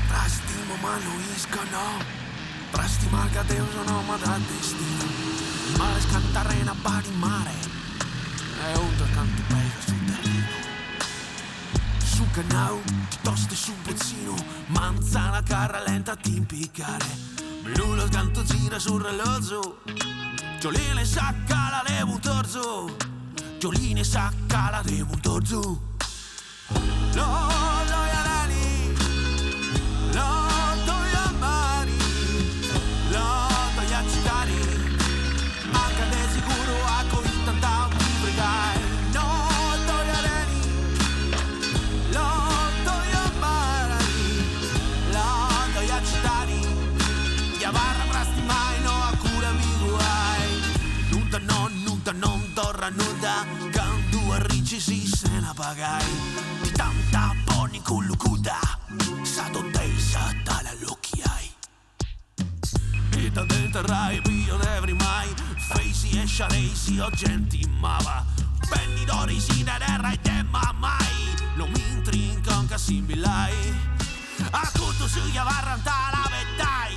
Frastimo ma no isco no Frastimar ca Deus no m'at destinu In mares cant'arena b'at in mare E undas cantu pesat su terrinu Su cannau ti toste su botzinu Manzana ca rallenta a t'impiccare Minutos cantu gira su rellozu Giolina in sa cala de Puntorzu Giolina in sa cala de Puntorzu Candu arricis sena pagai Ti t'ant a ponni in culu cudda Sa tontesa t'at allochiai Ita de interrai bio de frimai Feisi e sciareisi o genti maba Bendidoris de terra e de mamai No m'intri in conca assimbillai A cuddus chi abarrant a l'abetai.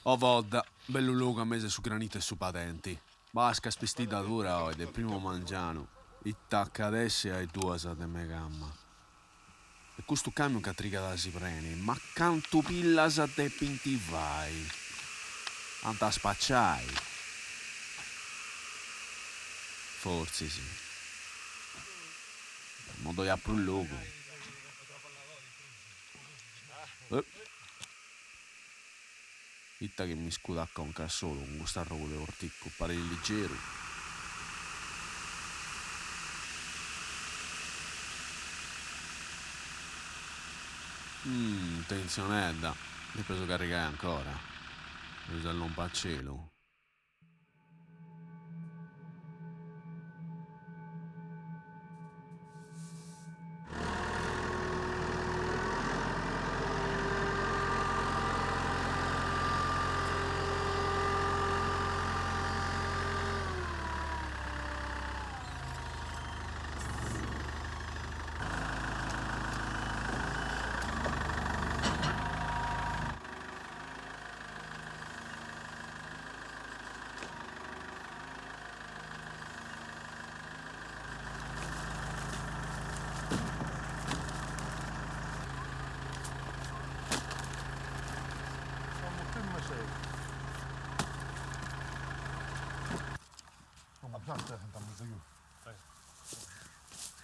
Ovodda, bellu logu a mesu 'e su granitu 'e su padenti. Basca spistiddadura oi de primu mangianu, ita acadessi a is duas de megama. E custu camion ca trigat a si preni, ma cantu pillas depint fai? Ant a spaciai? Fortzis. No ddoi at prus logu. Eh. Ita chi mi scudu a conca a solu cun custu arrogu de orticu, parit ligeru. Umm, tentzionedda, depeus carrigai ancora, eus a lompi a celu.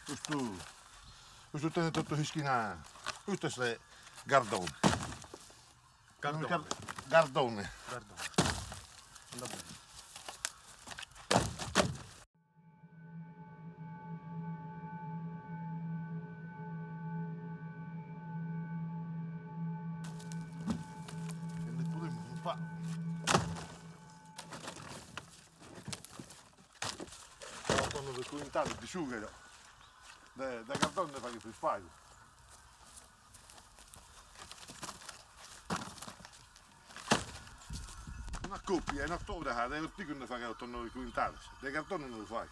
Custu custu tenet totu s'ischina, custu est gardone. Gardone. Gardone. E nde podimus unu pagu. Quando si cointadu de sughero, de de gardone nde faghet prus pagu. Una coppia in ottobre de ortigu nde faghet otto o noe quintales, de cartone no lu faghet.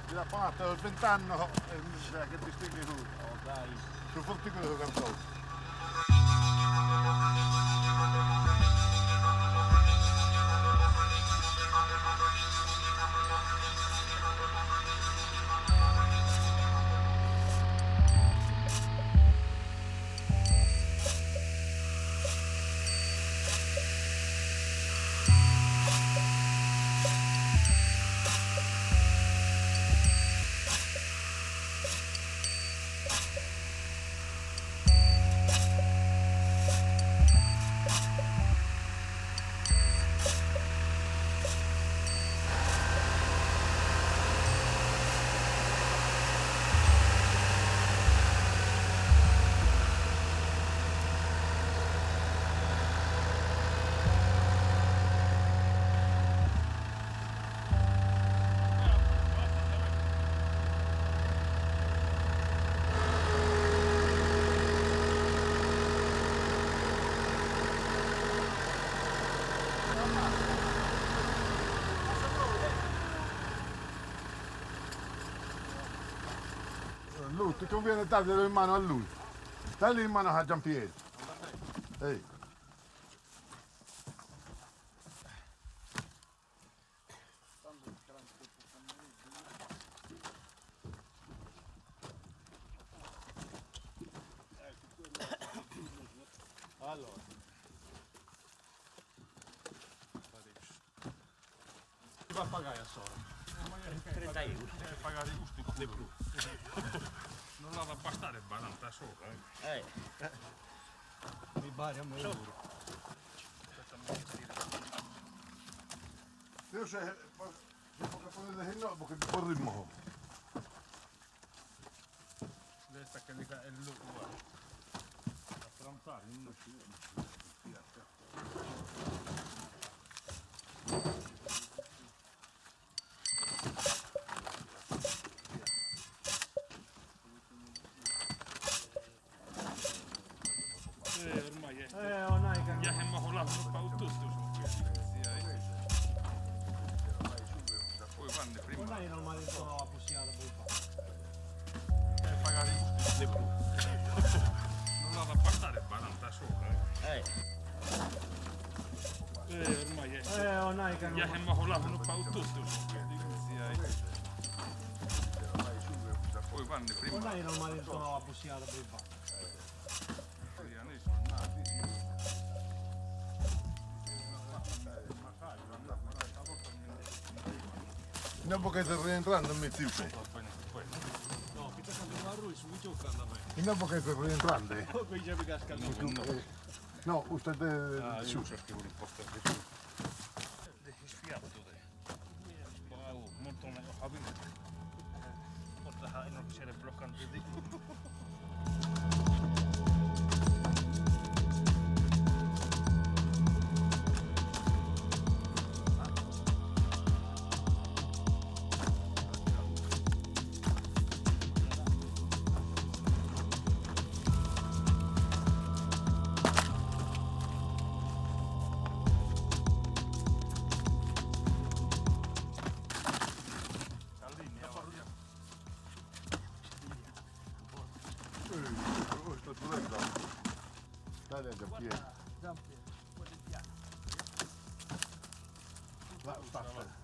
Mi l'apo natu vint'annos e mi sa che distinghi su su forticu de su cartone. Lui, ti conviene darglielo in mano a lui. Dagli in mano a Giampiero. Ehi. Allora. Ti fa pagare a sola. 30 euro. Pagare gusti di più. Non l'ha da bastare 40 sopra. Eh. Mi pare a me pure. Io se, se poco ponerle no, porque por ritmo. Questa che è l'uguale. Affrontare, non ci Ormai è. Ormai che Ja hemmo la tutto. Poi vanno prima. Ormai non mi sono la possibilità di fare. Pagare i gusti di più. Non l'ha da bastare 40 sopra. Eh. Ormai è. Ormai che Ja hemmo la tutto. Poi vanno prima. Ormai non mi sono la possibilità di fare. No, porque te rientrando mi tipo. No, piuttosto che barro su giocando a me. No, porque te rientrando. Qui già mi casca il No, usted de Ah, su. io so che vuole impostare di più. Molto meglio Dai, Giampiero. Giampiero, quello in piano. Va, basta.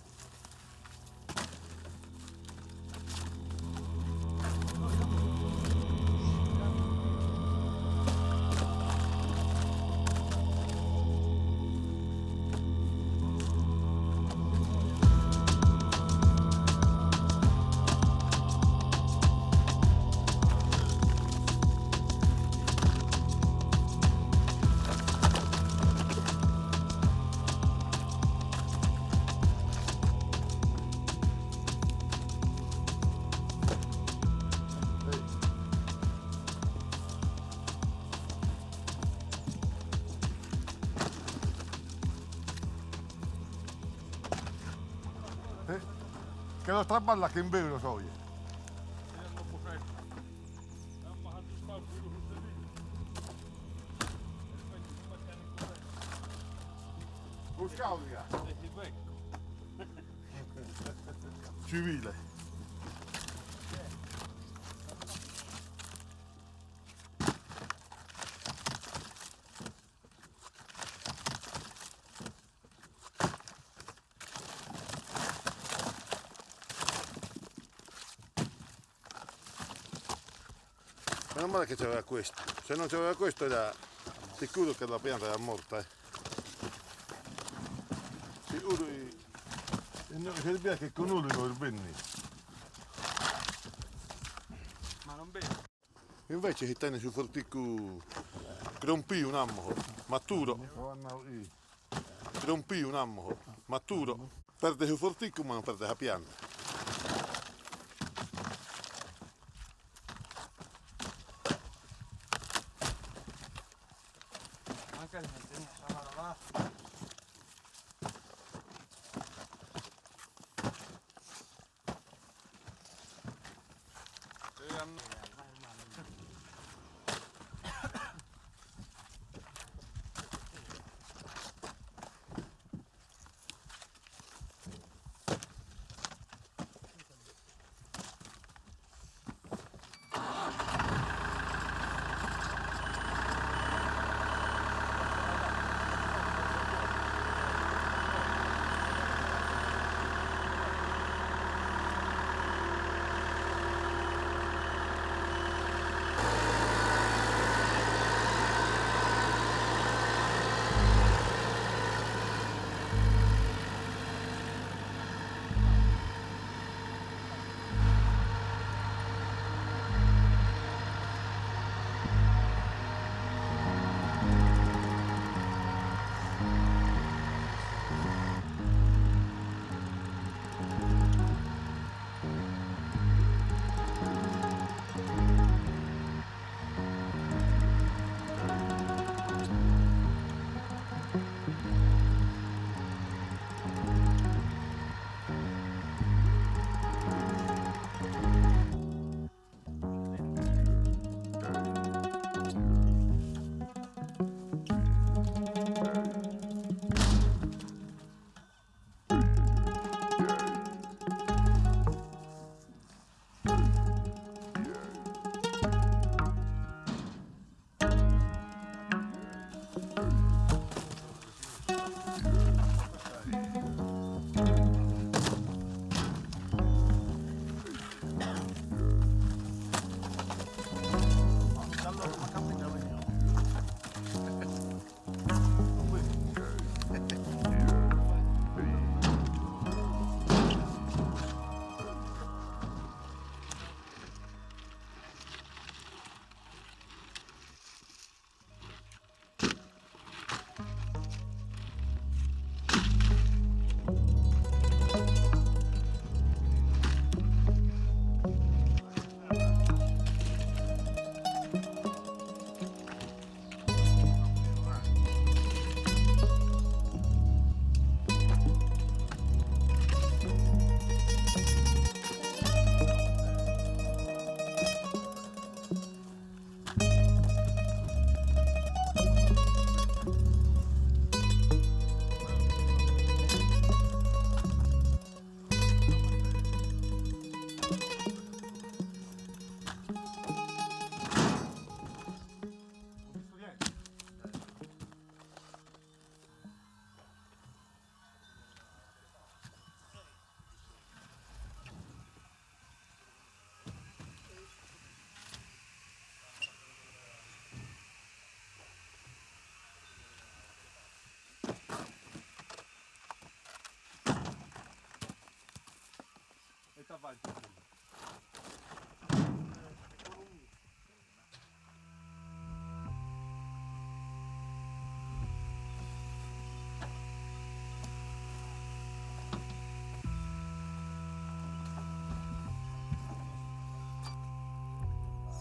Che los traballat chimbe euros oje. Buscaudia. Civile. Meno male che c'aveva questo, se non c'aveva questo era sicuro che la pianta era morta. Eh. Sicuro e serviva che con lui non benni. Ma non bene. Invece chi tene su forticu crompiu namos, maturo, crompiu namos, maturo, perde su forticu ma non perde sa pianta.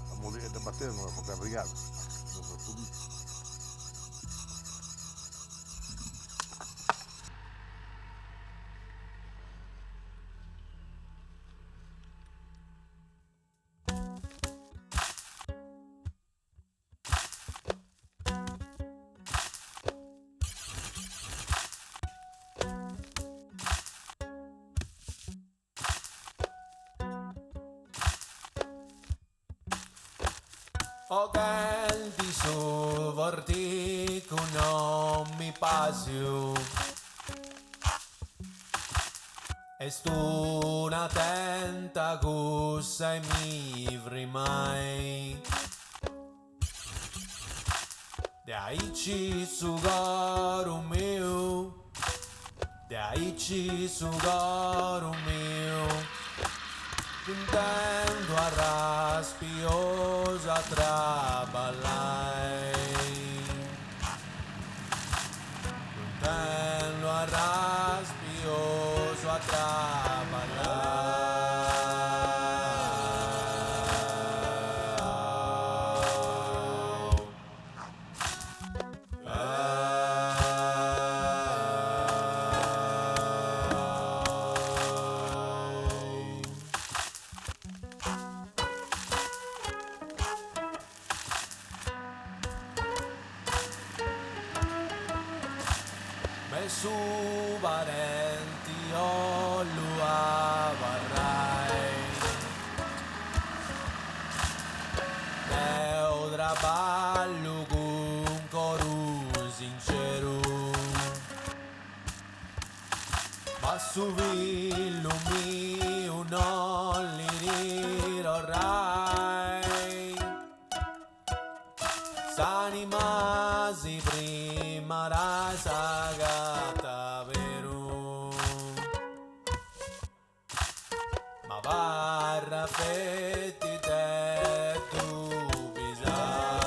La moglie da battere non la può caricare, l'ho fatto lì. Oghendi su forticu non mi pàsiu. Est una tenta cussa 'e mi frimai. De aici su coru miu, de aici su coru miu, T'intendu arraspiosu a traballai. T'intendu arraspiosu a traballai. Me su parenti 'ollu abarrai. Deu traballu cun coru sinceru. Ma su fillu miu non li torrai. S'anima si frimat s'agatat beru. Ma abarrat feti de ddu bisai.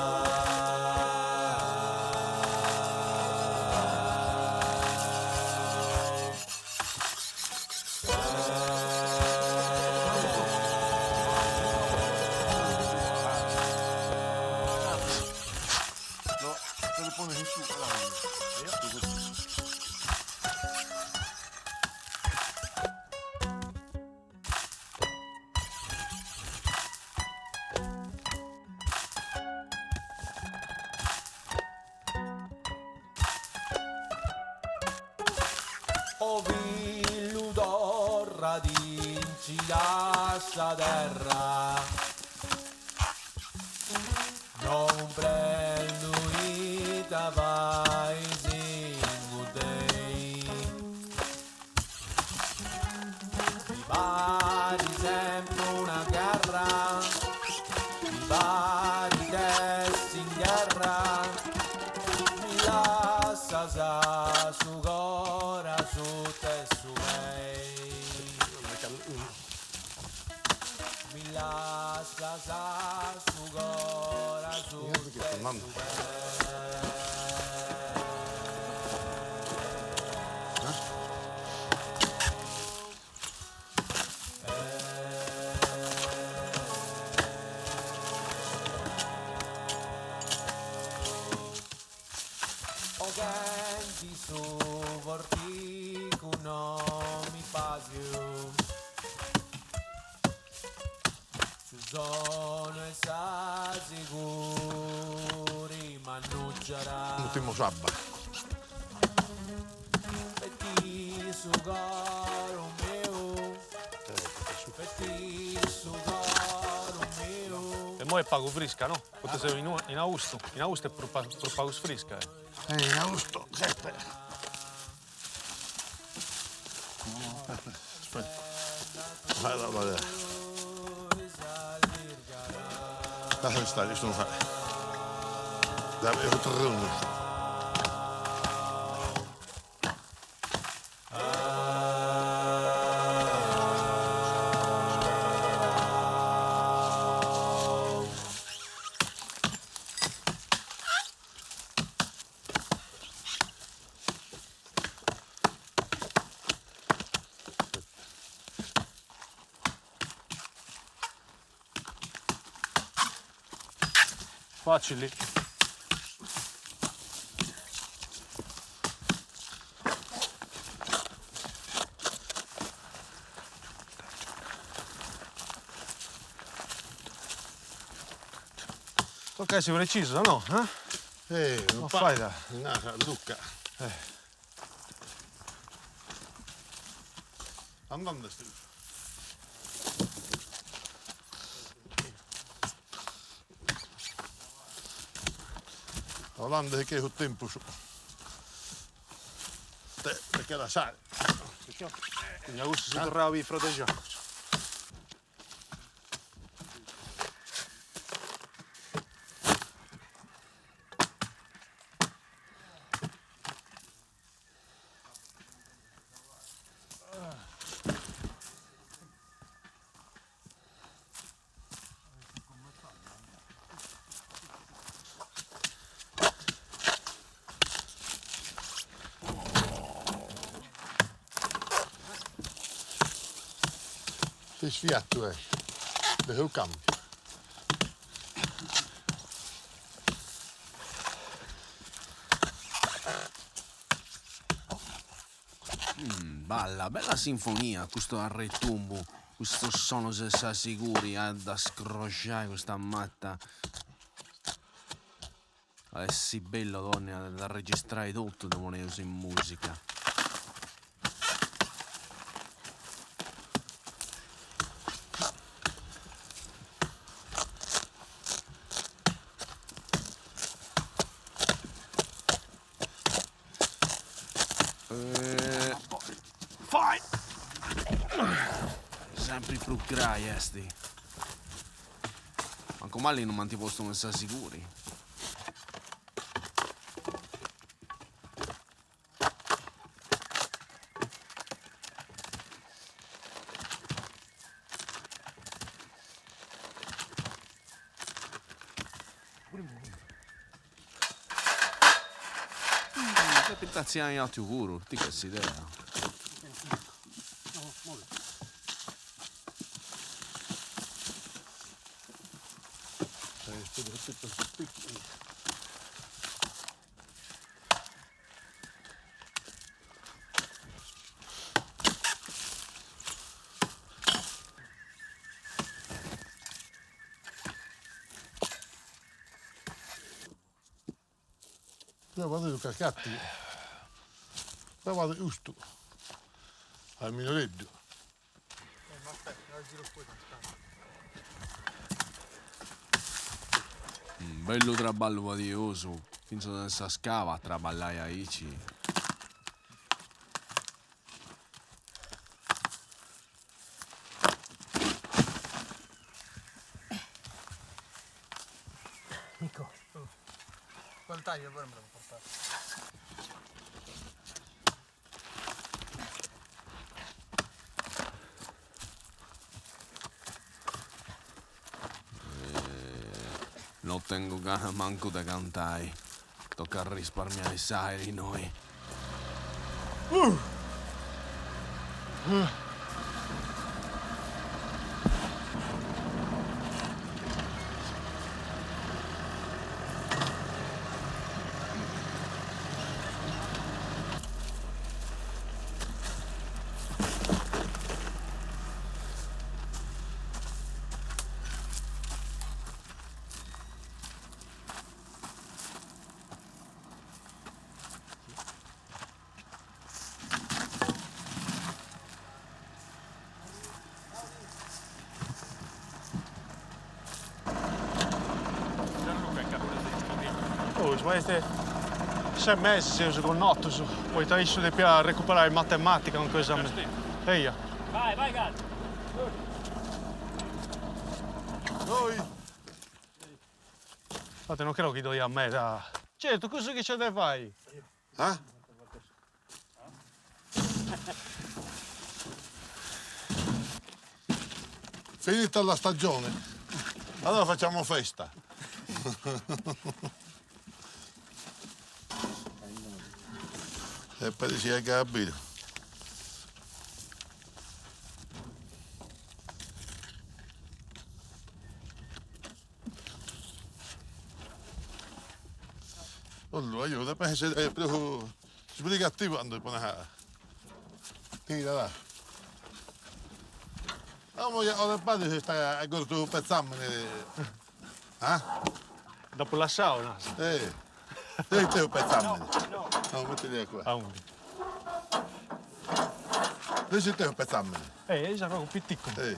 O fillu torradinci a sa terra. No cumprendu ita fais ingudei. Mi parit sempri una gherra, mi parit d'essi in gherra, mi lassas su coro asuta 'e su pei. Mi lassas su coro asuta 'e su pei. Oghendi su forticu no mi pàsiu. Su sonu 'e sa siguri m'annùgiat. Mutimus s'abba. Feti su coru miu, feti su coru miu. E moi est pagu frisca, no? Poita seus in austu, in austu est prus prus pagu frisca. Eh in austu sempre. Aspetta. Lasciami stare, io sono fa. Dai, io torno. Facili. Tocca essi precisu, no? Eh, non fait. Luca. Eh. Andando est. Olande che su tempus de che lassare. Quindi a custu si torrau a biri frode Giacomo. S'isfiatu est de su campu. Balla, bella sinfonia custu arretumbu, custos sonos 'e sa siguri a dda scroxai custa mata. At essi bellu a ponni a dda registrai totu dda poneus in musica. Fai! Sempri prus grai est. Mancu mali non m'ant postu in sa siguri. Depit artziai in artu puru, ti ch'est s'idea. Deu fadiu calchi atteru, deu fadiu custu, a minoreddu. Bellu traballu fadiosu, finzas in sa scava a traballai aici. Nico, quel taglio pure me lo portare. No tengu gana mancu de cantai, tocat a risparmiai s'airi innoi. Oh, ma est ses mesis seus connotus, poita issu depiat recuperai matematica cun cosa mia. Eia. Vai, vai gatto. Noi. Infatti non creo chi ddoi at meda. Certu, cussu chi c'est de fai. Ah? Finita la stagione, allora facciamo festa. E poi si è capito. Allora io depet essere prus sbrigativu cando ti pones a tira dai. Como ja ora padre si sta a cortu pezzamene ah? Dd'apu lassau nas. Eh. Ite su pezzamene? No, mettili qua. Aundi? Ite su pezzamene? Eh, est arrogu piticu. Eh.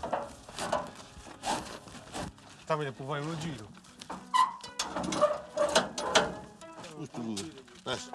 Tami depu fai unu giru. Custu puru. Lassa.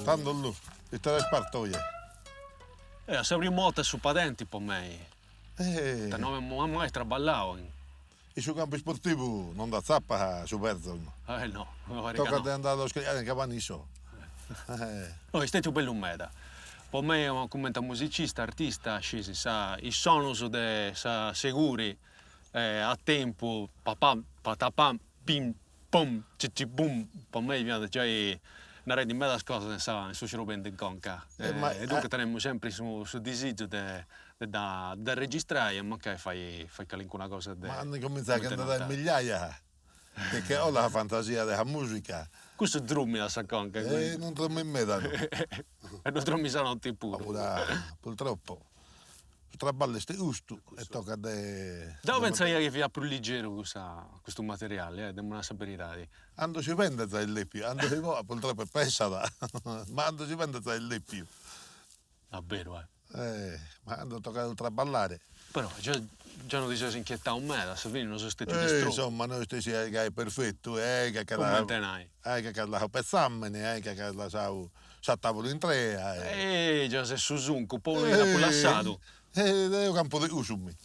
Tando Lu, ite t'est partu oje? Eh, sa primu 'orta in su padenti po mei. Eh. No apu mai traballau. In su campu isportivu non dd'atzapas su berzo no. Eh no, mi parit ca no. Tocat de andai a los chircai in cabanisso. No, est stetiu bellu meda. Po mei cumenti a musicista, artista, scisi, sa is sonus de sa seguri a tempu, papam patapam pim pom cici bum, po mei fiat giai narendi medas cosas in sa in su ciorbeddu in conca e duncas tenemus sempri su su disigiu de de dda de registrai e mancai fai fai calincuna cosa de. Ma ant cumintzau a che nd'at ai migliaia, che 'olat sa fantasia de sa musica. Cussu dromit a sa conca. E non dromit meda no. E non dromit sa noti puru. Purtroppo Su traballu est custu e tocat de. Deu pentzaia chi fiat prus ligeru cussa custu materiali, eh, depu nai sa beridadi. Andu si bendet est lepiu, andu si portat purtroppo pesat, ma andu si bendet est lepiu. Aberu eh. Eh, ma andu tocat a traballare. Però già già no ti ses inchietau meda, a sa fini no ses stetiu distrobbu. Eh, insomma, no est sia gai perfettu, eh, ca Cumenti nai. Eh, ca c'at lassau petzamini, eh, ca c'at lassau sa tavula intrea e. Eh, già ses su suncu, po unu chi t'apu lassadu. Eh, deu campu de cussu mi.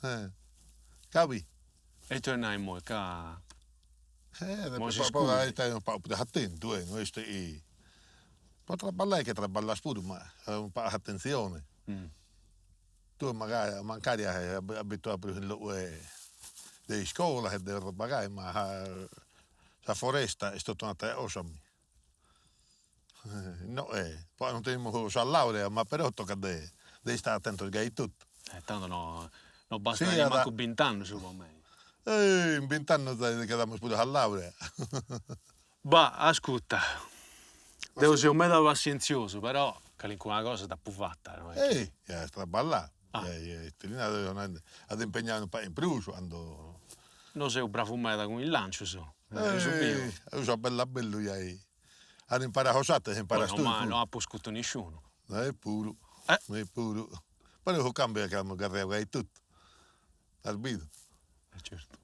Eh, capi? E ita 'olis nai immoi ca. Eh, po stai unu pagu prus atentu, eh, no est chi. Po traballai che traballas puru, ma unu pagu atentzioni. Tui magari, mancari est abituau prus in logu de iscola e de roba gai, ma sa foresta est totu un'atera cosa mi. No poi non tenimus sa laurea, ma però tocat de de istai atentos gai totu. E tando no no bastat nimancu bint'annus po mei. Eh in bint'annus giai che damus puru sa laurea. Bah, ascurta, deu seu meda passientziosu, però calincuna cosa dd'apu fata, no est chi. Eh, as traballau, ti ddu nau deu, at impegnau unu pagu in prus candu. No seu bravu meda cun is lancius, eus biu. Eus a bellu a bellu giai at imparau s'aturu e imparas tui puru. No apu scutu nisciunu. E puru, e puru. Però su cambiu est chi amus garriau gai totu, as bidu? E certu.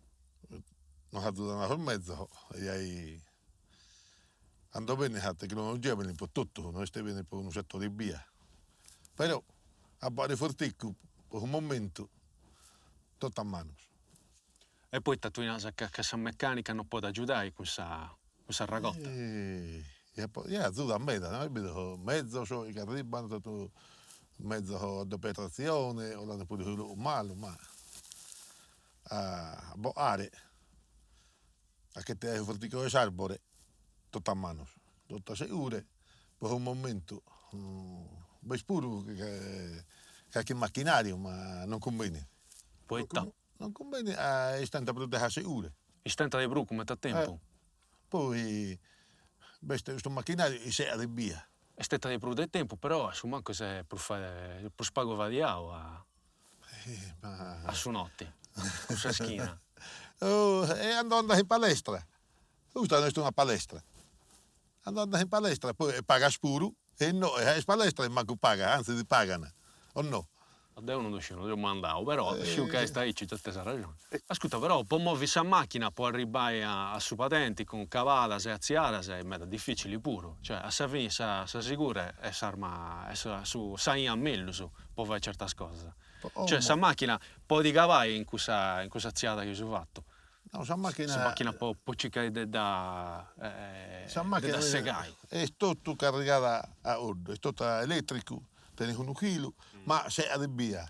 Nos azudan sos mezos e giai cando benit sa tecnologia benit po totu, no est benit po unu setore ebbia. Però a boare forticu po su momentu totu a manos. E poita tui nas ca sa meccanica no podit agiudai cun sa cun sa ragota? Ja azudat meda, no as bidu mezos chi arribant totu mezos a doppia trazione, 'olant puru su logu malu, ma a boare a che tirare su forticu 'e s'arbore totu a manos, totu a segure, po su momentu b'est puru carchi machinariu ma non cumbenit. Poita? Non cumbenit a istentat prus de sa segure. Istentat de prus cumenti a tempu. Poi b'est custu machinariu chi segat ebbia. Istentat de prus de tempu, però a su mancu est prus prus pagu fadiau a a su noti, cun sa schina. E cando andas in palestra, custa no est una palestra, cando andas in palestra poi pagas puru E innoe ca est palestra e mancu pagas, anzi ti pagant, o no? Deu non ddu sciu, non seu mai andau, però sciu ca est aici, già tenis arraxoni. Ascurta, però po movi sa machina po arribbai a su padenti cun caladas e atziadas est meda dificili puru, cioè a sa fini sa sa segura est s'arma est su s'aina mellus po fai certas cosas. Cioè sa machina podit cabai in cussa in cussa atziada chi eus fatu. No, sa macchina. Sa macchina po po circai de dda Sa macchina de dda segai. Est totu carrigada a coddu, est totu elettricu, tenit unu chilu, ma segat ebbia.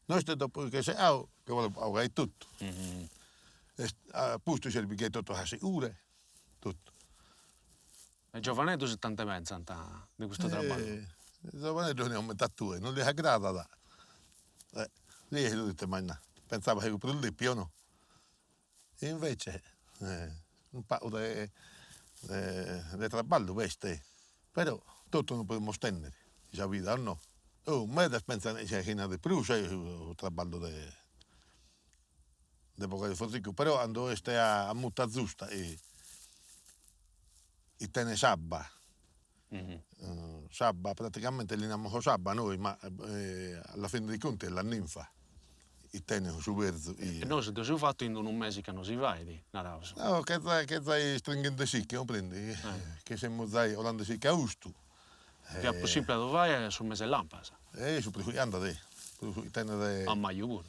No est dopu chi est segau chi bolit ogai totu. Est a pustis serbit gei totu sa sicura, totu. E giovaneddus ita nde pentzant de custu traballu? Is giovaneddus ne comente a tue, non lis agradat. Lì lu dite mai nà, pentzava chi fut prus lepiu o no? E invece unu pagu de de traballu b'est, però totu non podimus tennere in sa vida o no? Oh medas pentzant chi siat chena de prus su traballu de de bogare forticu, però cando est a muta giusta e tenet s'abba S'abba, praticamente li namus s'abba nois, ma alla fine dei conti est la ninfa chi tenet su perzu. E nosu dd'eus fatu in unu mesi ca no si fait, naraus. No, che zai che zai stringhende sicche, cumprendi? Che semus zai colande sicche austu. Fiat prus simpli a ddu fai a su mesi 'e làmpadas. E su prus chi andat, eh, prus chi tenet. A maju puru.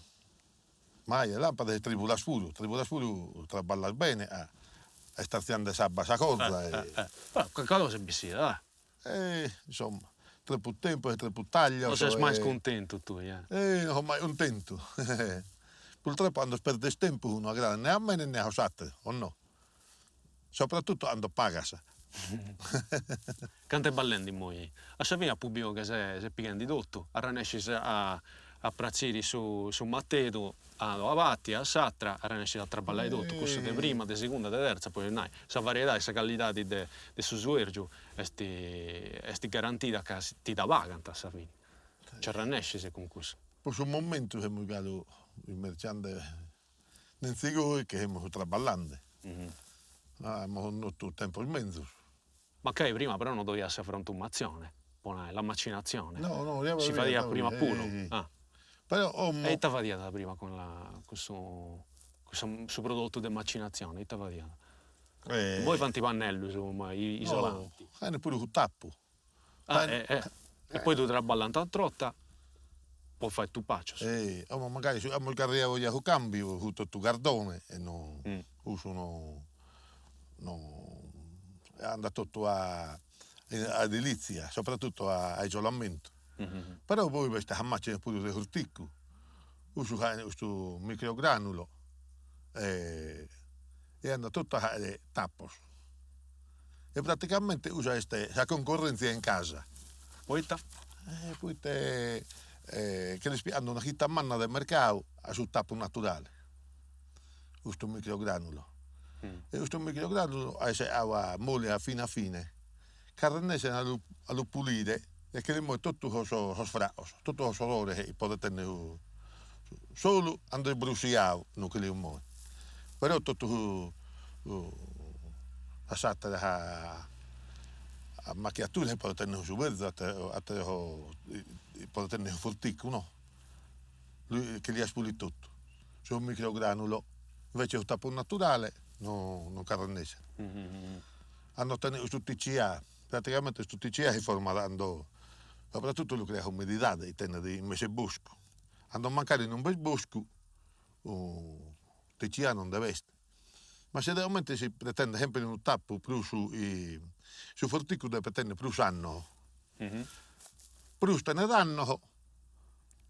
Maju e làmpadas e tribulas puru, tribulas puru traballas bene a est artziande s'abba a sa corza e. Però calincuna cosa est bessida, dai. E insomma, tropu tempus e tropu taglios. Non ses mai cuntentu tui, eh. Eh no so mai cuntentu. Purtroppo cando perdes tempus no agradat ne a mene ne a sos ateros, o no? Soprattutto cando pagas. Cantu est ballendi immoi? A sa fini apu biu ca ses pighendi totu, arrennescis a a pratziri su su matedu a una parti a s'atra, arrennescis a traballai totu, cussu de prima, de segunda, de terza, podeus nai, sa variedadi, sa callidadi de de su suergiu est est garantida ca ti dda pagant a sa fini, nci arrennescis cun cussu. Po su momentu semus galu immerciande Nenzigoi chi semus traballande. Amus connotu tempos menzus. Mancai prima però no ddoi iat sa frantumatzione, po nai, la macinazione. No, no, Si fadiat prima puru. Ah. Però como. E ita fadiat prima cun la cun su cun su prodottu de macinatzione, ita fadiat? Immoi fant pannellus isolanti. No, puru cun tappu. Ah, e, e, e poi ddu traballant a trota po fai tupacios. E como magari su amus carriadu ja su cambiu fut totu cardone e no cussu no no andat totu a a edilizia, soprattutto a isolamentu. Però poi b'est sa macchina puru de forticu, cussu faghet custu microgranulo e e andat totu a fagher tapos E praticamente cussa est sa concorrenzia in casa. Poita? Poite che lis pigant una fita manna de mercau a su tapu naturale, custu microgranulo. E custu microgranulo est segau a molia fine fine, ca arrennescen a lu a lu pulire e che li moet totu sos sos fracos, totu sos odores chi podet tenner solu cando est brusiau no che lu moet, però totu sas ateras macchiature chi podet tenner su verzu ateros podet tenner su forticu no, che li ispulit totu, su microgranulo, invece su tapu naturale no non ch'arrennescet. Cando tenet custu TCA, praticamente custu TCA si format cando, soprattutto lu creat umididade chi tenet in mesu 'e boscu, cando mancari non b'est boscu TCA non nde b'est. Ma si de comente si pretendet sempre unu tapu prus su forticu depet tenner prus annos, prus tenet annos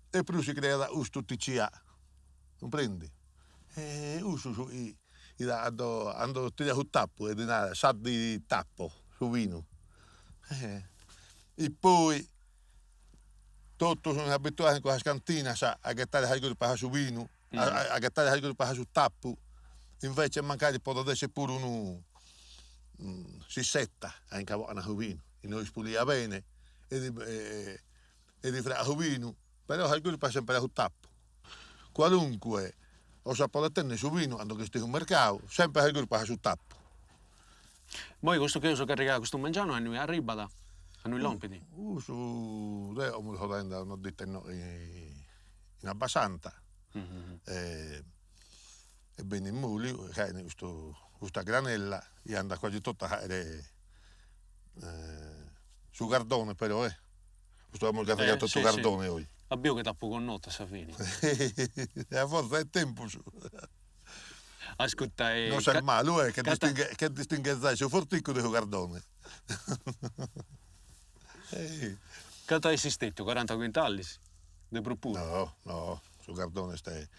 e prus si creat custu TCA, cumprendi? E cussu su chi cando cando tiras su tapu e ti narat sa di tappo su binu e poi totu sunt abituados in cussas cantinas a ghetare sas gurpas a su binu a ghetare sas gurpas a su tapu, invece mancari podet esser puru unu s'issetta a incaboan su binu, chi no est pulia bene e e ti fragat su binu, però sas gurpas sempre a su tapu. Qualunque cosa podet tenner su binu cando ch'est in su mercadu, sempre sas gurpas a su tapu. Immoi custu chi eus carrigau custu mengianu a innui arribat? A innui lompit? Cussu deo como lu so daende a una ditta innoghe in Abbasanta e e benit moliu e faghent custu custa granella chi andat quasi totu a fagher su cardone però eh custu amus carrigadu totu cardone oi. As biu chi t'apu connotu a sa fini. A forza 'e tempus. Ascurta e. Non ses malu eh, che distinghe che distinghes zai su forticu de su cardone. Cantu at essi stetiu, coranta quintalis de prupuru? No, no, su cardone est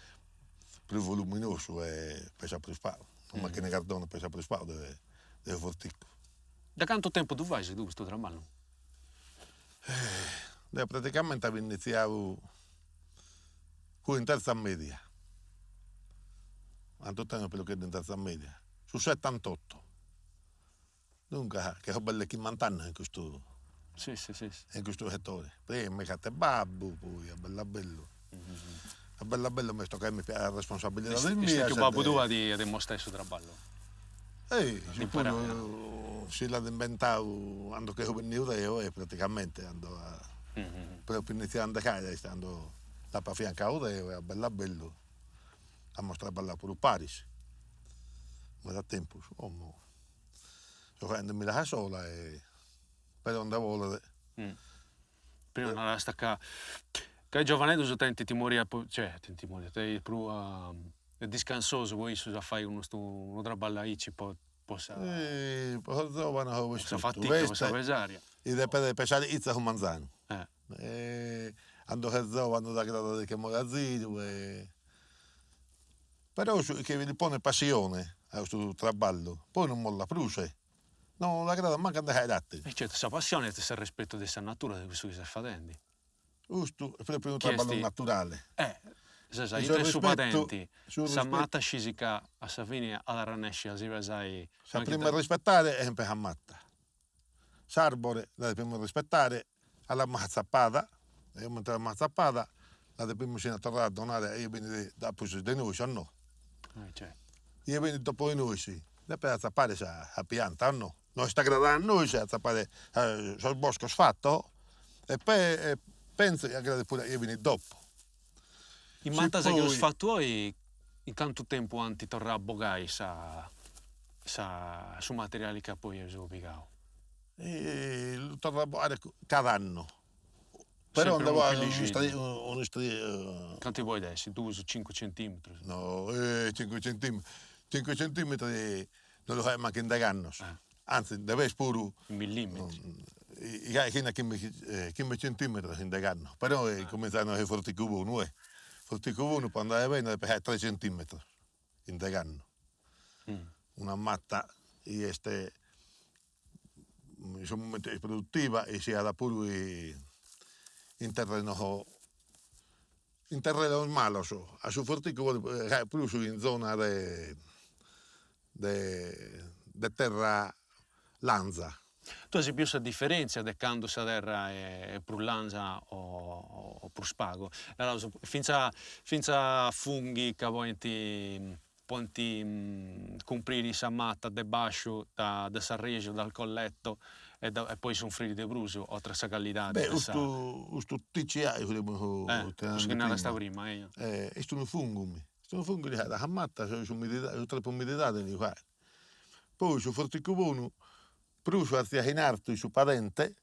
prus voluminosu e pesat prus pagu, una macchina 'e cardone pesat prus pagu de de su forticu. De cantu tempus ddu fais tui custu traballu? Deu praticamenti apu iniziau fui in terza media, cantu tengu unu pilocheddu in terza media, su setantotto, duncas che so belle chimbant'annus in custu Si si si. in custu settore, prima mi at babbu, poi a bellu a bellu, a bellu a bellu m'est tocau a mi pigai is responsabilidadis mias. Est stetiu babbu tuu a ti mostrai su traballu? Ei, issu puru si l'at imbentau cando che so benniu deo e praticamente cando propriu iniziau a andare est cando l'apo afiancau deo e a bellu a bellu amus traballau puru paris meda tempus, como so faendemila a sola e però nde bolet. Prima narasta ca ca is giovaneddus tenint timoria cioè tenint timoria, tenint prus est discansosu po issus a fai unu unu traballu aici po po sa Po sos giovanos po sa fatica po sa pesaria. I depet pesare 'itzu a su manzanu cando ses giovanu t'agradat de che moer a ziru e però su chi li ponet passione a custu traballu poi non mollat prus No l'agradat mancu a nde fai àteru. E certu, sa passioni est s'arrespetu de sa natura, de cussu chi ses fadendi. Custu est propriu unu traballu naturale. Eh, ses aintru 'e su padenti, sa mata scisi ca a sa fini at a arrennesci a si pesai. Sa prima a rispetare est sempre sa mata. S'arbore la depimus rispettare, a l'amus atzapada, e comente l'amus atzapada la depimus sighire a torrare a donare a chie benit dapus de nois o no? Chie benit dopo de nois depet atzapare sa pianta o no? No est agradada a nois a atzapare sos boscos fatos e pentzo chi agradet puru a chie benit dopo. Is matas chi eus fatu oi in cantu tempu ant torrau a bogai sa su materiali chi poi eus pigau? Lu torrat a bogare cada annu, però nde bogat unu Cantu podit essi, dus, cincu centimetrus? No, cincu centimetrus, cincu centimetrus non lu faghet mancu in degh'annos, anzi nde b'est puru Millimetri. Fina a chimbe centimetros in degh'annos, però cuminzat a no esser forticu bonu eh, forticu bonu po andare bene depet fagher tres centimetros in degh'annos, una mata chi est in su momentu est produtiva e siat puru in terrenos in terrenos malos, a su forticu bolet prus in zona de de terra lanza. Tui as biu sa diferentzia de candu sa terra est prus lanza o prus pagu? Naraus, fintzas fintzas funghi ca podint podint cumpriri sa mata de basciu de s'arrexu, dal colletto, e poi sunfriri de prus, oltre a sa callidadi de sa. Beh, custu TCA chi furemus Cussu chi narasta prima, eia. Est unu fungu mi Est unu fungu chi li fait a mata s'umididadi, su tropu umididadi li fait. Poi su forticu bonu prus artziat in artu in su padente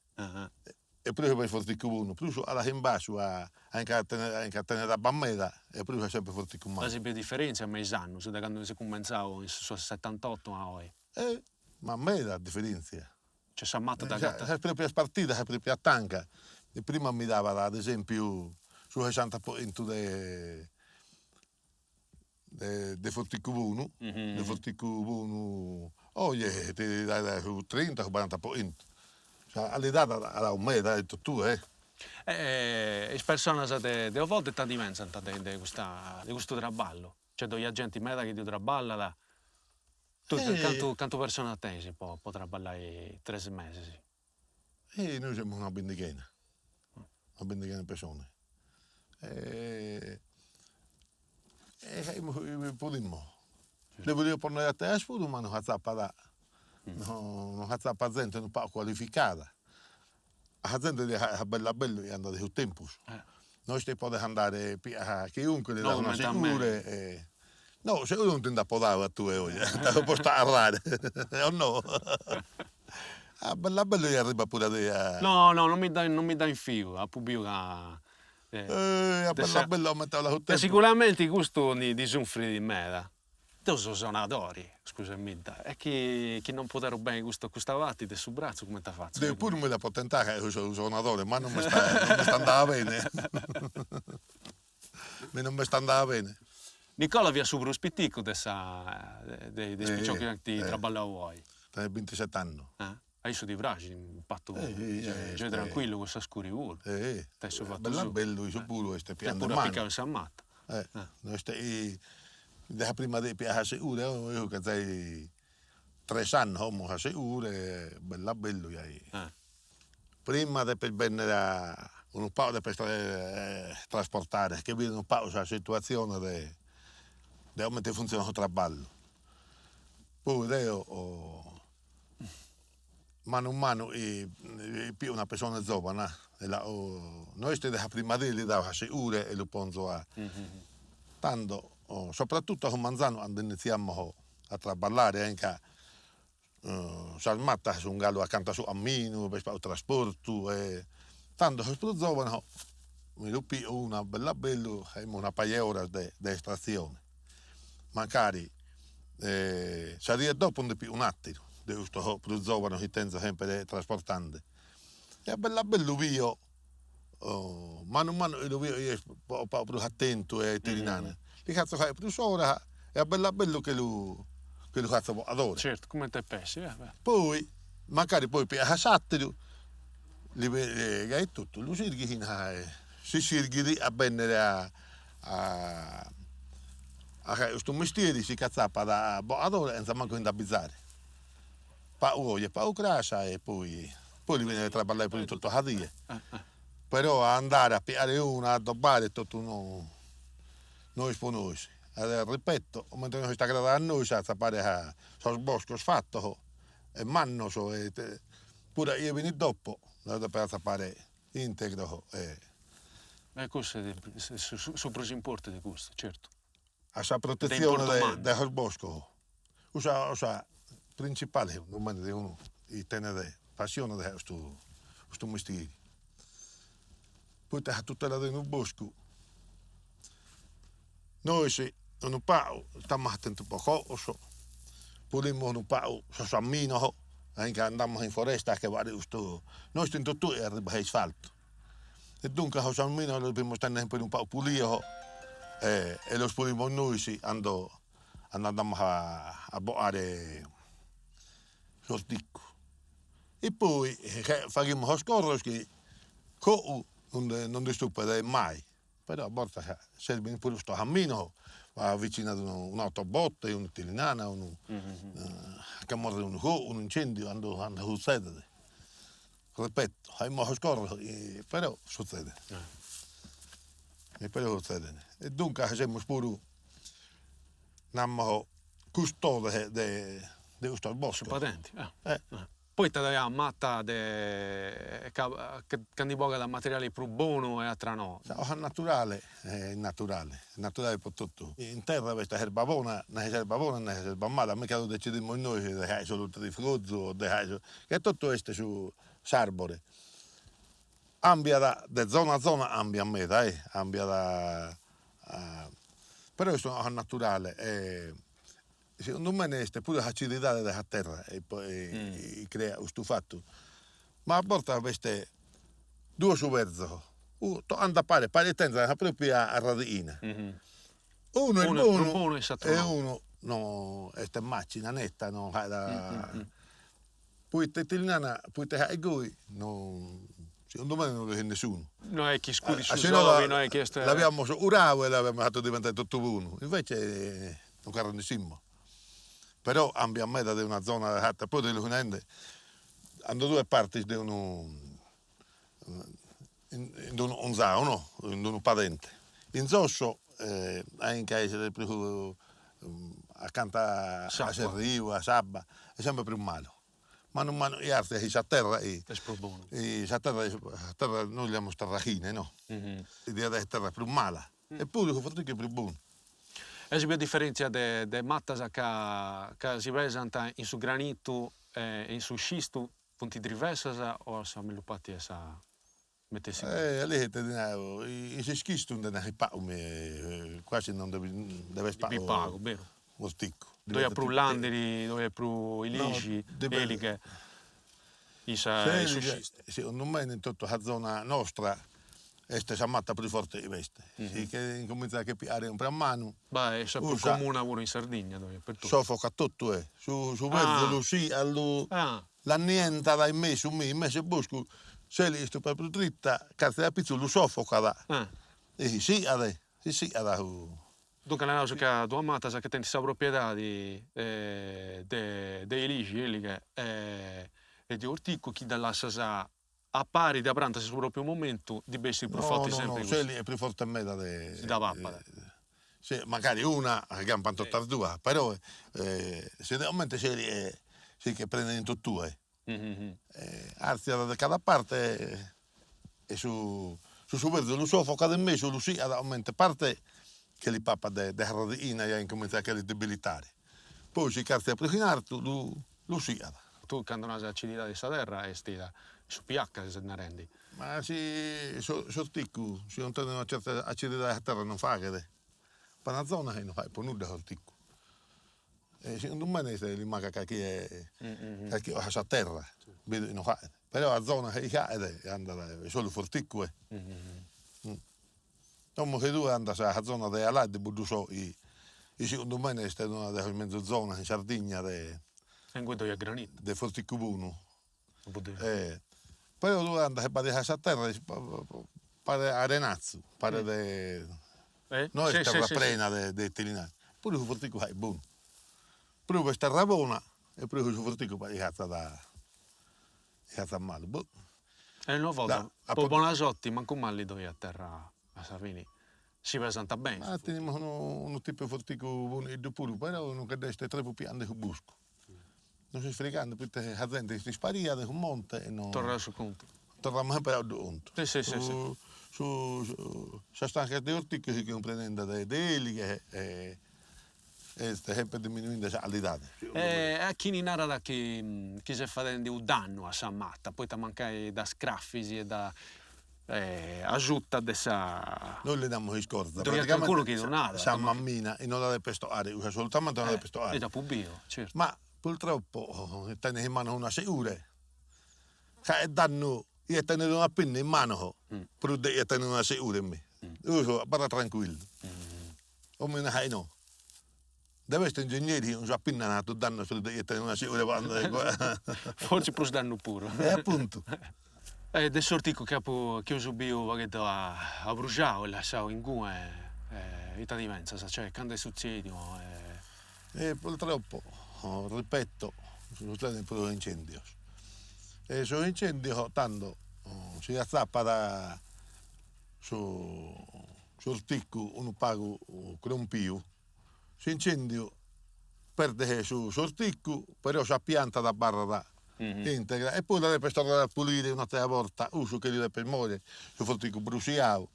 e prus est forticu bonu, prus 'alat in basciu a inca tenet abba meda e prus est sempre forticu malu. As biu diferentzia me is annus, de candu est cumentzau in su setantotto a oi? Eh, ma meda diferentzia. Cioè sa mata t'agatat. Sas proprias partidas, sa propria tanca, prima mi dabat ad esempiu su sessanta po chentu de de forticu bonu, de forticu bonu, oje ti dat su trinta su baranta po chentu, sa calidade at dadu meda in totue. E is personas de Ovodda ita ndi pentzant de custa de custu traballu? Cioè ddoi at genti meda chi ddu traballat? Tui cantu cantu personas tenis po po traballai tres mesis? E nois semus una bindighena, una bindighena de pessones. E faghimus podimus. Nde podimus ponnere ateras puru ma non s'atzapat non s'atzapat zente unu pagu cualificada. A sa zente li a bellu a bellu chi andat su tempus, no est chi podes andare a chiunque li das una segure e no seguru non ti nd'apo dadu a tue oje, t'apo postu a arare o no A bellu a bellu chi arribat puru a tie No no non mi dda non mi dda infiu, apu biu ca A bellu a bellu aumentat su tempus Siguramenti custu ndi sunfrit meda. Deu so sonadori, scusemidda, e chi chi non podero beni custa custa parti de su bratzu cumenti fatzu? Deu puru mi l'apo tentà ca so unu sonadore, ma non m'est non m'est andada bene mi non m'est andada bene. Nicola fiat su prus piticu de sa de is piciocus chi ant traballau oi. Tenit bintiset'annus. A issu ddi praxit, impatu giai tranquillu cun sa scuri puru. Tenit su fatu suu. Bellu bellu issu puru est piandu manu. Puru apicau in sa mata. No est de sa prima dì piat sa segura, eo ca giai tres annus como sa segura e bellu bellu giai. Prima depes bennere a unu pagu depes trasportare, che bides unu pagu sa situazione de de comente funzionat su traballu. Poi deo manu manu pio una pessona zovana e la no est de sa prima die li dao sa segura e lu ponzo a tando soprattutto a su manzanu cando iniziamos a traballare anca sas matas sun galu acanta a su camminu, b'est pagu trasportu e tando sos prus zovanos mi lu pio unu a bellu a bellu, faghimus una paja 'e oras de de estrazione mancari sa die dopo nde pio un'atteru de custos prus zovanos chi tenzo sempre trasportende e a bellu a bellu bio manu manu chi lu bio chi est pagu pagu prus attentu e ite li nana, li fatzo fagher prus oras e a bellu a bellu che lu che lu fatzo bogadore. Certu, comente depet essi. Poi mancari poi piat s'atteru li gai totu lu sirghit si sirghit a bennere a a a custu mestieri si ch'atzapat a bogadore chentza mancu si nd'abizare. Pagu oi e pagu cras e poi poi li benit a traballare puru totu sa die. Però a andare a pigare unu a addobbare totu no no est po nois. Ripeto, comente nos est agradadu a nois a atzapare sos boscos fatos e mannos e puru a chie benit dopo los depet atzapare integros e. E cussu est su prus importu de custu, certu. A sa protetzione de sos boscos, cussa cosa printzipale segundu mene de unu chi tenet passione de custu custu mestieri, poita sa tutela de unu boscu, nois unu pagu istamus atentu po cogos, pulimus unu pagu sos caminos, anca andamus in foresta a che bogare custu, nois in totue arribat s'isfaltu E duncas sos caminos los depimus tenner sempre unu pagu pulios e e los pulimus nois cando cando andamus a bogare s'orticu. E poi faghimus sos corros chi fogu non nde non nd'istupat mai, però a bortas serbint puru custos caminos, avvicinat un'autobotte, unu tilinana, unu che morrit unu fogu, unu incendiu, cando cando sutzedet Ripeto, faghimus sos corros, però sutzedet, e però sutzedet. E duncas semus puru, namus, custodes de de custos boscos. Su padenti, ah. Poita ddoi at mata de ca ca ndi bogat materiali prus bonu e atra no. Sa cosa naturale est naturale, est naturale po totu. In terra b'est s'erba bona, nachi s'erba bona e nachi s'erba mala, mica lu detzidimus nois de fai solu trifozu o de fai Che totu est su s'arbore. Cambiat de zona a zona cambiat meda eh, cambiat però est una cosa naturale e segundu mene est puru s'acididade de sa terra chi creat custu fatu, ma a bortas b'est duos suberzos, ant a pare, paret tenzan sa propria arradighina, unu est bonu e unu no est macina netta no at Poita ti nana, poita ca est goi, no, segundu mene no l'ischit nessunu. No est chi scudit su soli, no est chi est. L'aviamus urau e l'aviamus fatu diventare totu bonu, invece non ch'arrennessimos. Però cambiat meda de una zona a s'atera, poi ti lu nende, cando tue partis de unu in d'unu 'unzau no, in d'unu padente, in zosso anca est prus acanta a s'erriu, a s'abba, est sempre prus malu, manu manu chi artzias in sa terra est prus bonu, sa terra sa terra nois li namus terrachine no, diat esser terra prus mala, eppuru su forticu est prus bonu. E si biet diferentzia de de matas ca ca si pesant in su granitu e in su scistu Funt drivessas o sa mellus parti est sa metessi cosa? Eh, lì ti nau, in s'ischistu nde nd'at pagu, quasi non nde b'est pagu. Pagu, beru. Orticu. Ddoi at prus làndiri, ddoi at prus ilixi, elighe, in sa in su scistu. Segundu mene in totu sa zona nostra est sa mata prus forte chi b'est, si che incominzat a che pigare umpre a manu. Beh, est sa prus comuna puru in Sardigna, ddoi at pertotu. Soffocat totu e su su perzulu si lu l'annientat in mesu mi, in mesu 'e boscu, s'elighe istupat prus dritta, cartzat a pitzu lu soffocat e si siat, si siat su Duncas naraus ca duas matas chi tenint sa propriedadi de de ilixi, elighe e de orticu chi ddas lassas a pari, dda prantas in su propriu momentu, ndi bessit prus forti sempri cussa. No, no, s'elighe est prus forte meda de. Si dda papat. Si, mancari una campan totas duas, però si de comente s'elighe si che prendet in totue, artziat de cada parte e su su suberzu lu soffocat in mesu, lu siat comente parte che li papat de de radighina e incominzat a che li debilitare, poi si ch'artziat prus in artu lu lu siat. Tui candu nas acididadi de sa terra est su pH ses narendi. Ma si s'orticu si non tenet una certa acididade sa terra non faghet, b'at una zona chi non faghet po nudda s'orticu E segundu mene est li mancat carchi carchi cosa a sa terra, bidu chi non faghet, però a zona chi faghet andat solu forticu e. Como chi tue andas a sa zona de Alai de Buddusò chi segundu mene est una de sas menzus zonas in Sardigna de E ingui ddoi at granitu. De forticu bonu. Però tue andas e badias a sa terra paret arenatzu, paret no est terra prena de tilinari, puru su forticu fait bonu, prus est terra bona e prus su forticu paret chi atzat chi atzat malu, boh. E una borta, po bona sorti, mancu mali ddoi at terra a sa fini, si pesant beni. Ma tenimus unu unu tipu 'e forticu boneddu puru, però non che dd'est tropu piande su buscu, non s'est frigande poita sa zente est isparia de su monte e no. Torraus su contu. Torramus sempre a cuddu contu. Si si si si. Su sas tancas de orticu si che sun prenende de de elighe e est sempre diminuinde sa calidade. E a chini narat chi chi ses fadendi u' dannu a sa mata, poita mancai dda scrafis e dda asuta de sa. Nois li namus iscorza. Ddoi at calincunu chi ddu narat. Sa mammina e non la depes toccare, assolutamente non la depes toccare. E dd'apu biu, certu. Ma purtroppo tenes in manu una segure ca est dannu chie tenet una pinna in manos prus de chie tenet una segure mi. Cussu abarra tranquillu. Omine gai no. Deve essere ingegneri cun sa pinna at fatu dannos prus de chie tenet una segure po andai. Fortzis prus dannu puru. E apuntu. E de s'orticu chi apu chi eus biu u' pagheddu abruxau e lassau ingue ita ndi pentzas, cioè candu est sutzediu e. E purtroppo, ripeto, sutzedint prus incendios. E sos incendios tando si atzapat su s'orticu unu pagu crompiu, s'incendiu perdet su s'orticu, però sa pianta abarrat integra e poi la depes torrare a pulire un'atera borta, cussu che li depes moere, su forticu brusiau,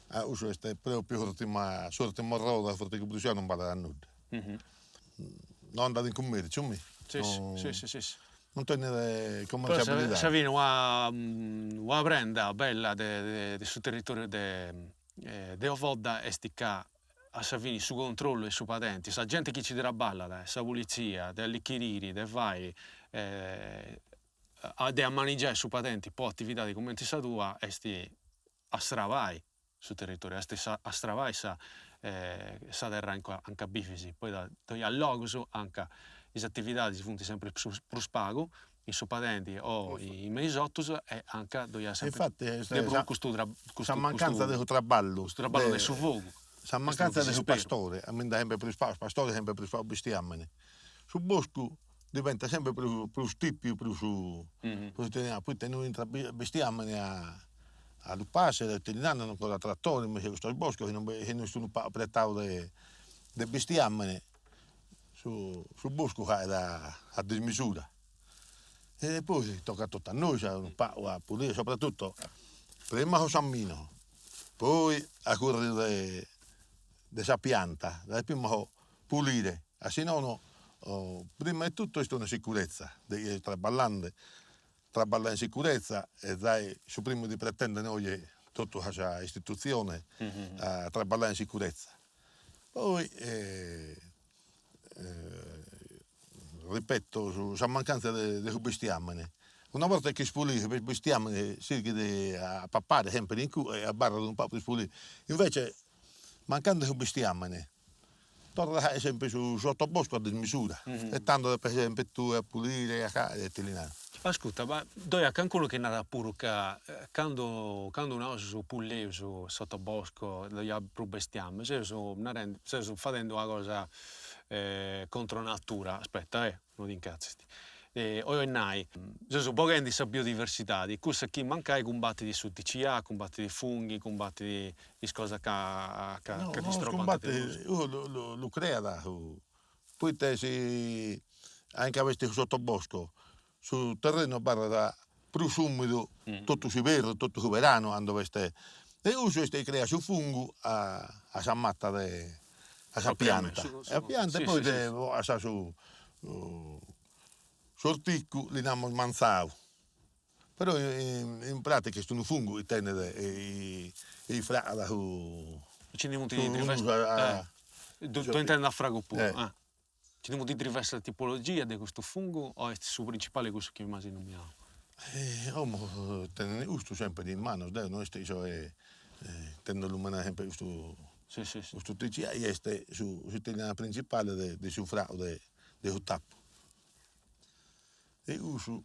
cussu est propriu s'urtima s'urtima orroda, su forticu brusiau non balet a nudda. No andat in cummerciu, mi. Si si si si. Non tenet commerciabilidade. A sa fine una una prenda bella de de su territoriu de de Ovodda est ca a sa fini su controllu 'e su padenti, sa genti chi ci traballat, sa pulizia, de allichiriri, de fai de ammanigiai su padenti po atividadi cumenti sa tua est a stravai su territoriu, est a stravai sa sa terra anca bivis, poita ddoi at logus anca is atividadis funt sempri prus pagu, in su padenti o in me is otus e anca ddoi at sempri de prus custu Sa mancanza de su traballu. Custu traballu de su fogu. Sa mancanza de su pastore, a mi nd'at sempre prus pagu pastores sempre prus pagu bestiamene. Su boscu diventat sempre prus prus tipiu, prus prus poita no intrat bestiamene a a lu pascere, a non ancora trattori, invece custos boscos chi non chi no est unu pagu apretau de de bestiamene su su boscu caet a dismisura. E poi tocat totu a nois unu pagu a pulire, soprattutto prima cun s'amminu, poi a curriu de de sa pianta, la depimus pulire, a si nono prima 'e tutto est una sicurezza de chie est traballende, traballare in sicurezza e zai su primu chi pretenden oe totu sas istituziones a traballare in sicurezza. Poi. Ripeto, sa mancanza de su bestiamene. Una borta chi est pulidu su bestiamene sighit a papare sempre in cue e abarrat unu pagu prus pulidu. Invece mancande su bestiamene torrat a fai sempre su sottobosco a dismisura e tando depes sempre tue a pulire e a fai e ti li naro. Ascurta, ma ddoi at cancunu chi narat puru ca candu candu nosu puleus sottobosco ddoi at prus bestiamini, seus narendi, seus fadendi una cosa contro natura, aspetta eh, no t'incatzist, 'ollu nai, seus boghendi sa biodiversidadi, cussa chi mancai cumbatit su TCA, cumbatit is funghi, cumbatit is cosas ca ca ti strobbant de prus. No, lu lu creat su, poita si anca b'est su sottobosco su terrenu abarrat prus umidu totu s'iberru, totu su beranu cando b'est, e cussu est chi creat su fungu a a sa mata de a sa pianta, e a pianta e poi a sa su s'orticu li namus manzau, però in pratica est unu fungu chi tenet e ifragat su Nci ndi funt diversas, ddu intendu a fragu puru Nci ndi funt diversas tipologias de custu fungu o est su principali cussu chi m'as nominau? Como tenene custu sempre in manos, deo no est chi soe intendo lumenai sempre custu custu TCA chi est su s'italiana principale de de su fragu de de su tapu. E cussu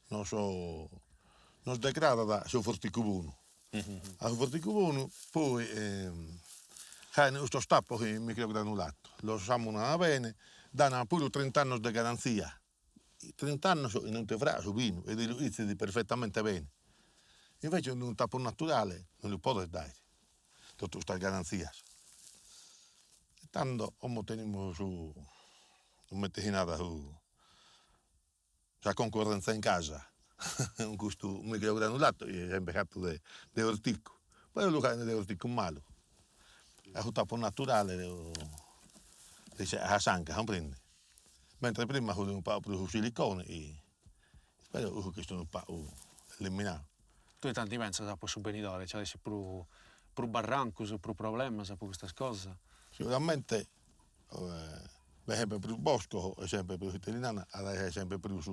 nos nos degradat su forticu bonu, a su forticu bonu poi faen custos tapos in microgranulato, los samunan bene, dan puru trint'annos de garanzia, trint'annos chi non ti fragat su binu e ti lu 'izzit perfettamente bene, invece unu tapu naturale non lu podes dare totu custas garanzias, e tando como tenimus su comente si narat su Sa concorrenza in casa cun custu microgranulato chi est sempre fatu de de orticu, poi lu faen de orticu malu, a su tapu naturale a s'anca, cumprendi, mentre prima fut unu pagu prus su silicone chi però cussu ch'est unu pagu eliminau. Tui ita ndi pentzas po su benidori, nci at essi prus prus barrancus, prus problemas po custas cosas? Siguramente B'est sempre prus bosco e sempre prus ite li nana, at a esser sempre prus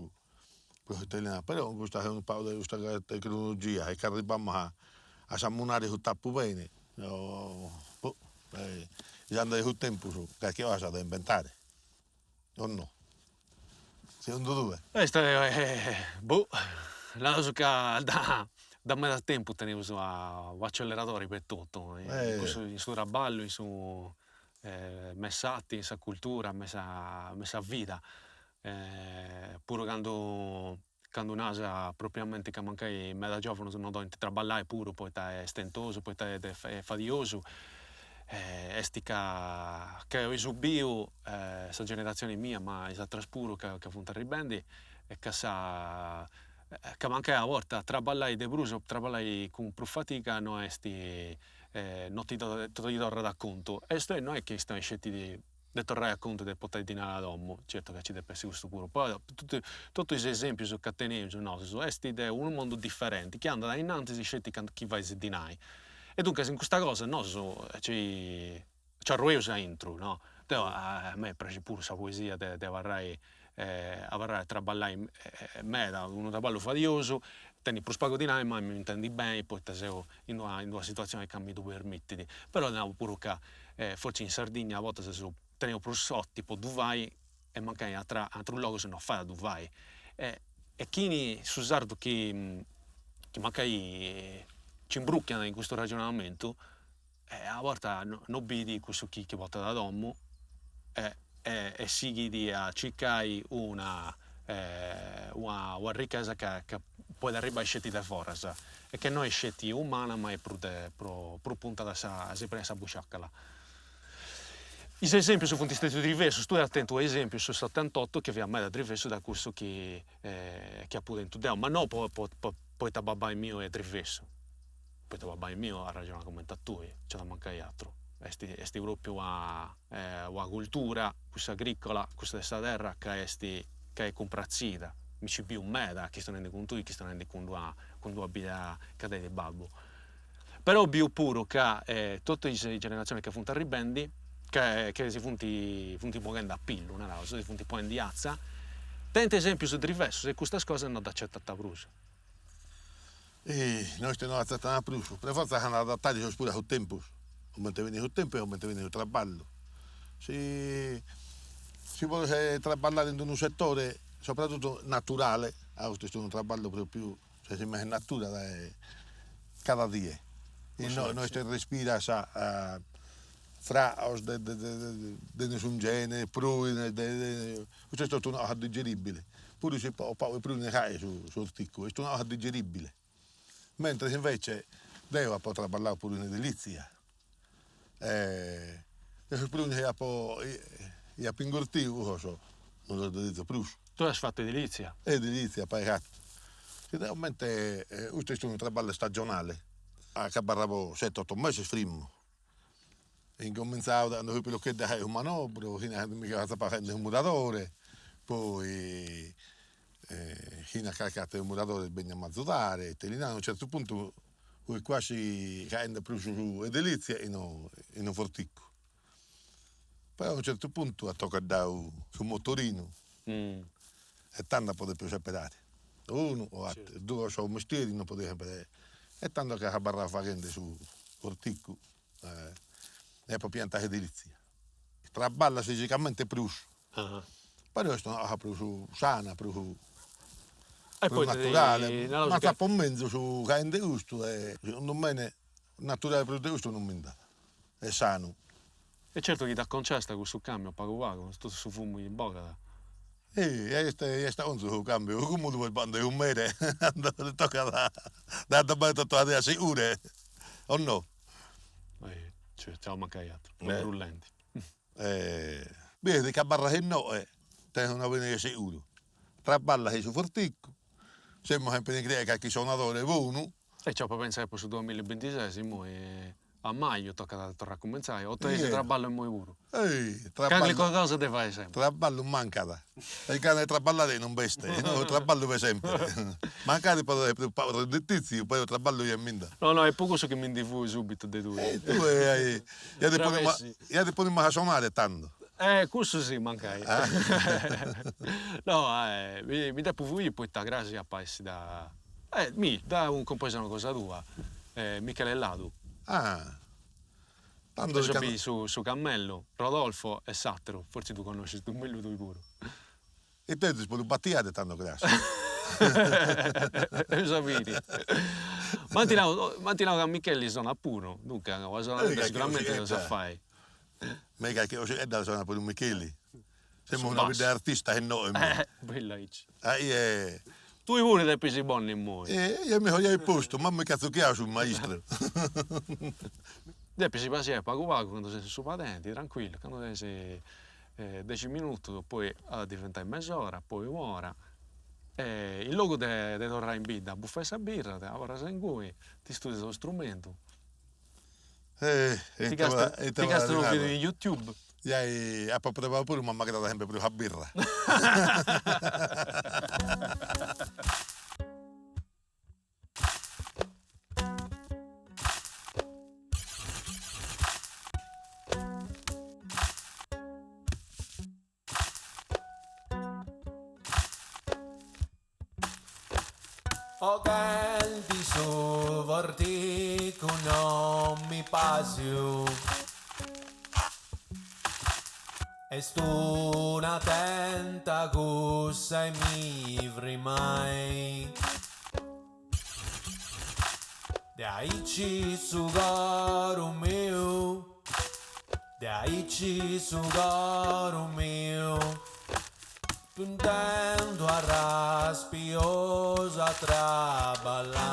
prus ite li nana, però cun custa unu pagu de custa tecnologia e chi arribbamus a a samunare su tapu bene boh s'andat su tempus carchi cosa s'at a imbentare, o no? Segundu tue? Est boh, naraus ca da da meda tempus teneus u' acceleradori po totu, in cussu in su traballu in su me s'arti, in sa cultura, me sa me sa vida, puru candu candu nas propriamenti ca mancai meda giovunus non bolint traballai puru poita est stentosu, poita est fadiosu, est ca ca eus biu sa generatzioni mia ma is ateras puru ca ca funt arribendi e ca sa ca mancai a bortas traballai de prus o traballai cun prus fadiga no est no ti torrat a contu, est no est chistioni sceti de torrai a contu de portai dinai a domu, certu ca nci depit essi custu puru, poi totu is esempius ca teneus nosu est de unu mundu diferenti chi andat ainnantis sceti candu chi fais dinai e duncas in custa cosa nosu nci nci arrueus aintru, no, deu a mei praxit puru sa poesia de de abarrai abarrai a traballai meda, unu traballu fadiosu, tenni prus pagu dinai ma mi intendi beni poita seu in una in una situazioni ca mi ddu permittit, però nau puru ca fortzis in Sardigna a bortas seus teneus prus sorti po ddu fai e mancai in aterus logus no fait a ddu fai e e chini su sardu chi chi mancai nci imbruchiat in custu ragionamentu E a bortas no bidi cussu chi chi portat a domu e e sighit a circai una una una ricchesa ca ca podit arribbai sceti de foras e che no est sceti umana ma est prus de prus puntat a sa a si preni sa busciaca. Is esempius funt stetius diversus, tui as tentu esempiu su setantotto chi fiat meda diversu da cussu chi chi apu tentu deu, ma no po po poita babbai miu est diversu Poita babbai miu arraxonat cumenti a tui, nc'at a mancai atru. Est est propriu una una cultura, cussa agricola, cussa de sa terra ca est ca est cumpratzida. Mi nci biu meda chistionendi cun tui, chistionendi cun d'una cun d'una bidea ca tenit babbu. Però biu puru ca totu is generatzionis ca funt arribendi. Che che si funt funt boghendi a pillu, naraus, si funt ponendi atza, tenint esempius drivessus e custas cosas no dd'acetant prus. E no est no atzetant prus, pro fortza s'ant a adattare issos puru a su tempus, comente benit su tempus e comente benit su traballu. Si si podes traballare in unu settore soprattutto naturale, ca custu est unu traballu propriu ses in mesu 'e natura dae cada die, no no est respiras fraos de de de nessun genere, pruine de de custu est totu una cosa digeribile, puru si pagu pagu 'e pruine caet su s'orticu, est una cosa digeribile, mentres invece deo apo traballadu puru in edilizia e sos pruines chi apo chi apo ingurtiu cussos non los disizo prus. Tue as fatu edilizia? Edilizia apo fatu. Idealmente custu est unu traballu stagionale, abarrabo sete oto meses frimmu Incomintzau cando fui pilocheddu a fai su manobru, finas a candu mi che so atzapau faende su muradore, poi finas calchi ateru muradore est benniu a m'azudare, ite li nau, a unu certu puntu fui quasi faende prus edilizia chi no chi no forticu. Poi a unu certu puntu at tocheddau su motorinu e tando apo depiu seperare, unu o ateru, duos mestieris non podia sempre, e tando che so abarrau faghende su forticu e apo piantau s'edilizia. Traballas fisicamente prus, però est una cosa prus sana, prus prus naturale, m'atzapo menzus faende custu e segundu mene naturale prus de custu non bi nd'at, e sanu. E certu chi t'aconciasta cussu camion pagu pagu, totu su fumu chi bogat. Est est aconzu su cambiu, como lu bande su mere cando li tocat de addobbare totu sa die a segure, o no? Certu, mancai aturu, non brullendi. Bides chi abarras innoe, tenes una bene de seguru, traballas in su forticu, semus sempre in chirca 'e calchi sonadore bonu. E nci apu a pensai po su duamillabintises, immoi A maju tocat a torrai a cumentzai, o tenis traballu immoi puru? Calincuna cosa de fai sempri. Traballu mancat, e gana de traballare non b'est, traballu b'est sempri, mancari podet esser prus pagu redditiziu, però traballu ja bi nd'at. No no, est po cussu chi mi ndi fui subitu de tui. E tue ja ti ponimus ja ti ponimus a sonare tando. Eh cussu si mancai. No mi depu fuiri poita crasi apa essi da Eh mi, da unu cumpaesanu cosa tua, Michele Ladu. Ah, tando Eus a biri su su cammellu, Rodolfo e s'ateru, fortzis ddu connoscis tui mellus tui puru. Ite 'ezis po lu batiare tando cras? Eus a biri. M'ant nau, m'ant nau ca Micheli sonat puru, duncas una sonadedda siguramenti dd'eus a fai. Mega chi 'osidda sonat puru Micheli. Semus una bidda 'e artistas innoe. Bella aici. Ahi Tui puru depis ponni immoi. E mi so giai postu, ma mi ch'at tzuchiau su maistru. Depis pasiai pagu pagu candu ses in su padenti, tranquillu, candu tenis dexi minutus, poi at a diventai mes'ora, poi un'ora, e in logu de torrai in bidda a bufai sa birra, abarras ingui, ti studias su strumentu Ti càstias unu video in YouTube. Giai apo provau puru ma m'agradat sempre prus sa birra. Oghendi su forticu non mi pasiu Est una tenta cussa 'e mi frimai De aici su coru miu De aici su coru miu Dd'intendu arraspiosu a traballai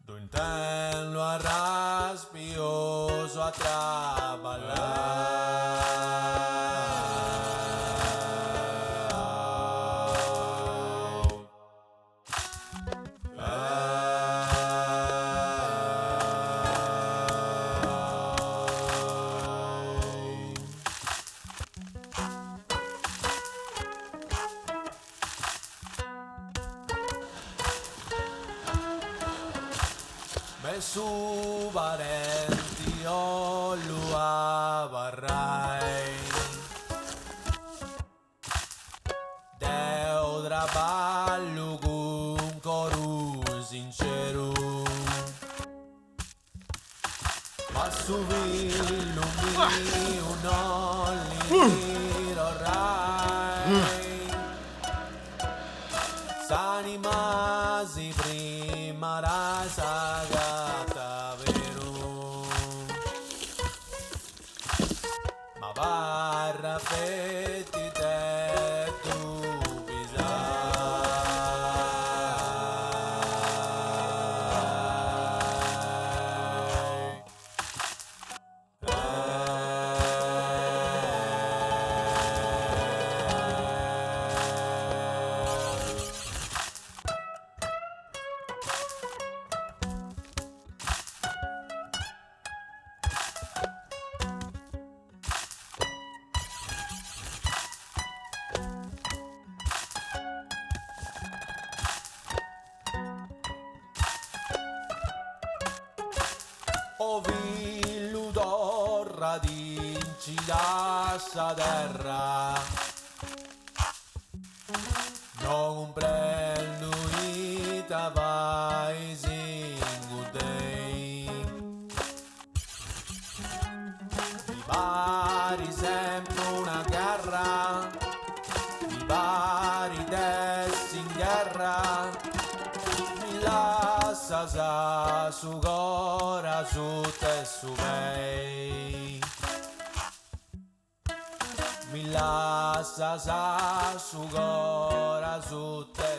Ddu intendu arraspiosu a traballai. Su parente. chi 'ollu abarrai. Deu traballu cun coru sinceru. Ma su fillu miu no li torrai. S'anima si frimat s'agatat beru. Ma abarrat feti de ddu bisai. O fillu torradinci a sa terra. No cumprendu ita fais ingudei. Mi parit sempri una gherra, mi parit d'essi in gherra, mi lassas su coro asuta 'e su pei. Mi lassas su coro asuta.